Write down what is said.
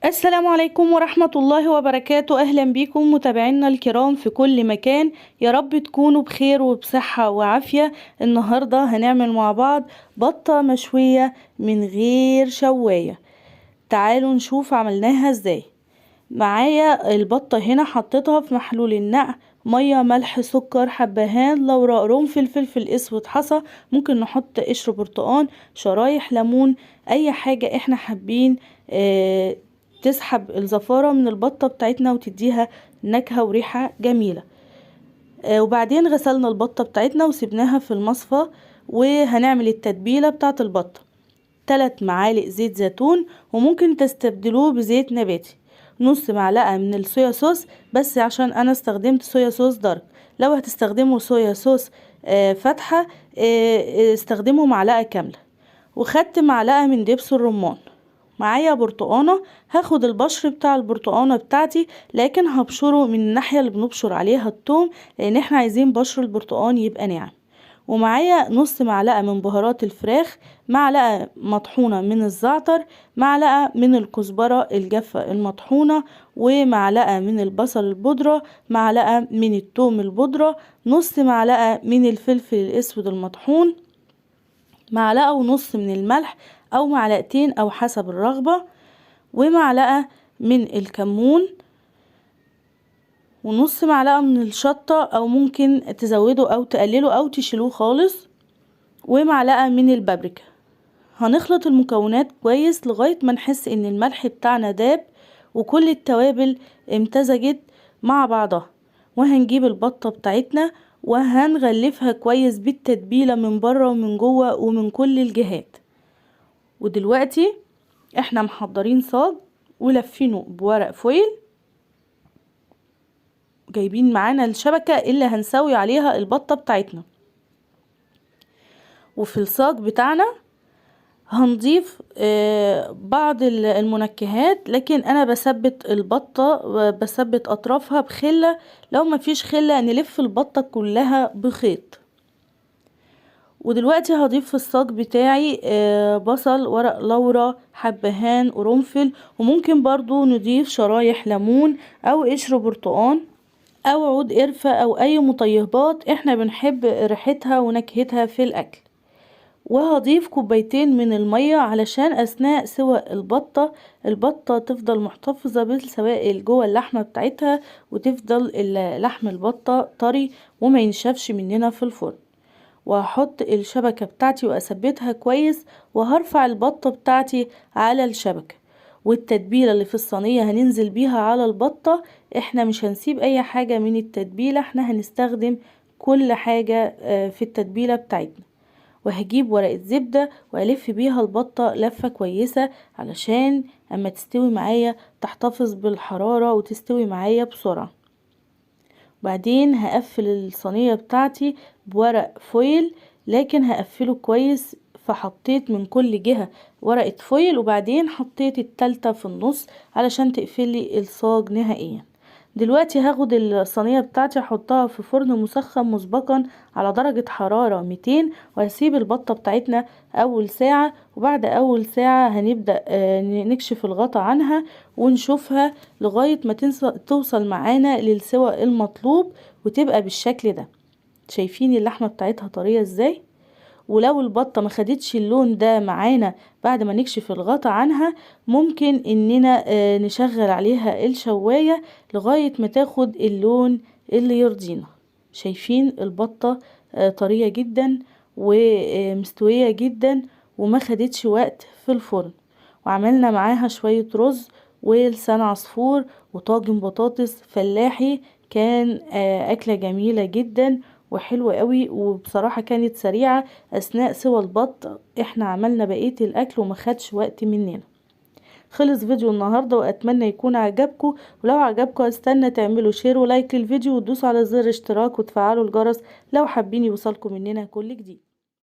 السلام عليكم ورحمة الله وبركاته. أهلا بكم متابعينا الكرام في كل مكان، يا رب تكونوا بخير وبصحة وعافية. النهاردة هنعمل مع بعض بطة مشوية من غير شواية. تعالوا نشوف عملناها ازاي. معايا البطة هنا حطيتها في محلول النقع، مية، ملح، سكر، حبهان، لورا، قرنفل، فلفل اسود، حصى، ممكن نحط قشر برتقان، شرايح ليمون، اي حاجة احنا حابين تسحب الزفارة من البطة بتاعتنا وتديها نكهة وريحة جميلة. وبعدين غسلنا البطة بتاعتنا وسبناها في المصفى، وهنعمل التتبيلة بتاعت البطة. 3 معالق زيت زيتون، وممكن تستبدلوه بزيت نباتي، نص معلقة من الصويا صوص، بس عشان انا استخدمت صويا صوص دارك، لو هتستخدموا صويا صوص فاتحة استخدموا معلقة كاملة. وخدت معلقة من دبس الرمان. معايا برتقانة، هاخد البشر بتاع البرتقانة بتاعتي، لكن هبشره من الناحية اللي بنبشر عليها التوم، لان احنا عايزين بشر البرتقان يبقى ناعم. ومعايا نص معلقة من بهارات الفراخ، معلقة مطحونة من الزعتر، معلقة من الكزبرة الجافة المطحونة، ومعلقة من البصل البودرة، معلقة من التوم البودرة، نص معلقة من الفلفل الاسود المطحون، معلقة ونص من الملح او معلقتين او حسب الرغبة، ومعلقة من الكمون، ونص معلقة من الشطة، او ممكن تزودوا او تقللوا او تشيلوه خالص، ومعلقة من البابريكا. هنخلط المكونات كويس لغاية ما نحس ان الملح بتاعنا داب وكل التوابل امتزجت مع بعضها. وهنجيب البطة بتاعتنا وهنغلفها كويس بالتتبيلة من بره ومن جوه ومن كل الجهات. ودلوقتي احنا محضرين صاج ولفينه بورق فويل، جايبين معانا الشبكة اللي هنسوي عليها البطة بتاعتنا. وفي الصاج بتاعنا هنضيف بعض المنكهات، لكن انا بثبت البطة، بثبت اطرافها بخلة، لو ما فيش خلة نلف البطة كلها بخيط. ودلوقتي هضيف في الصاج بتاعي بصل، ورق لورا، حبهان، قرنفل، وممكن برضو نضيف شرايح ليمون او قشر برتقان او عود قرفة او اي مطيبات احنا بنحب ريحتها ونكهتها في الاكل. وهضيف كوبايتين من المية علشان اثناء سوى البطة تفضل محتفظة بالسوائل جوه اللحمة بتاعتها، وتفضل لحم البطة طري وما ينشفش مننا في الفرن. وهحط الشبكة بتاعتي واثبتها كويس، وهرفع البطة بتاعتي على الشبكة، والتتبيلة اللي في الصينية هننزل بيها على البطة. احنا مش هنسيب اي حاجة من التتبيلة، احنا هنستخدم كل حاجة في التتبيلة بتاعتنا. وهجيب ورقة زبدة والف بيها البطة لفة كويسة علشان اما تستوي معايا تحتفظ بالحرارة وتستوي معايا بسرعة. بعدين هقفل الصينية بتاعتي بورق فويل، لكن هقفله كويس، فحطيت من كل جهة ورقة فويل، وبعدين حطيت التالتة في النص علشان تقفلي الصاج نهائيا. دلوقتي هاخد الصينية بتاعتي احطها في فرن مسخن مسبقا على درجة حرارة 200، وهسيب البطة بتاعتنا اول ساعة، وبعد اول ساعة هنبدأ نكشف الغطا عنها ونشوفها لغاية ما توصل معانا للسوى المطلوب وتبقى بالشكل ده. شايفين اللحمة بتاعتها طرية ازاي؟ ولو البطة ما خدتش اللون ده معانا بعد ما نكشف الغطا عنها، ممكن اننا نشغل عليها الشواية لغاية ما تاخد اللون اللي يرضينا. شايفين البطة طرية جدا ومستوية جدا وما خدتش وقت في الفرن. وعملنا معاها شوية رز ولسان عصفور وطاجن بطاطس فلاحي، كان أكلة جميلة جدا وحلوة قوي، وبصراحة كانت سريعة. أثناء سوى البط احنا عملنا بقية الأكل وما خدش وقت مننا. خلص فيديو النهاردة، وأتمنى يكون عجبكم، ولو عجبكم استنى تعملوا share و like للفيديو وتدوسوا على زر اشتراك وتفعلوا الجرس لو حابين يوصلكم مننا كل جديد.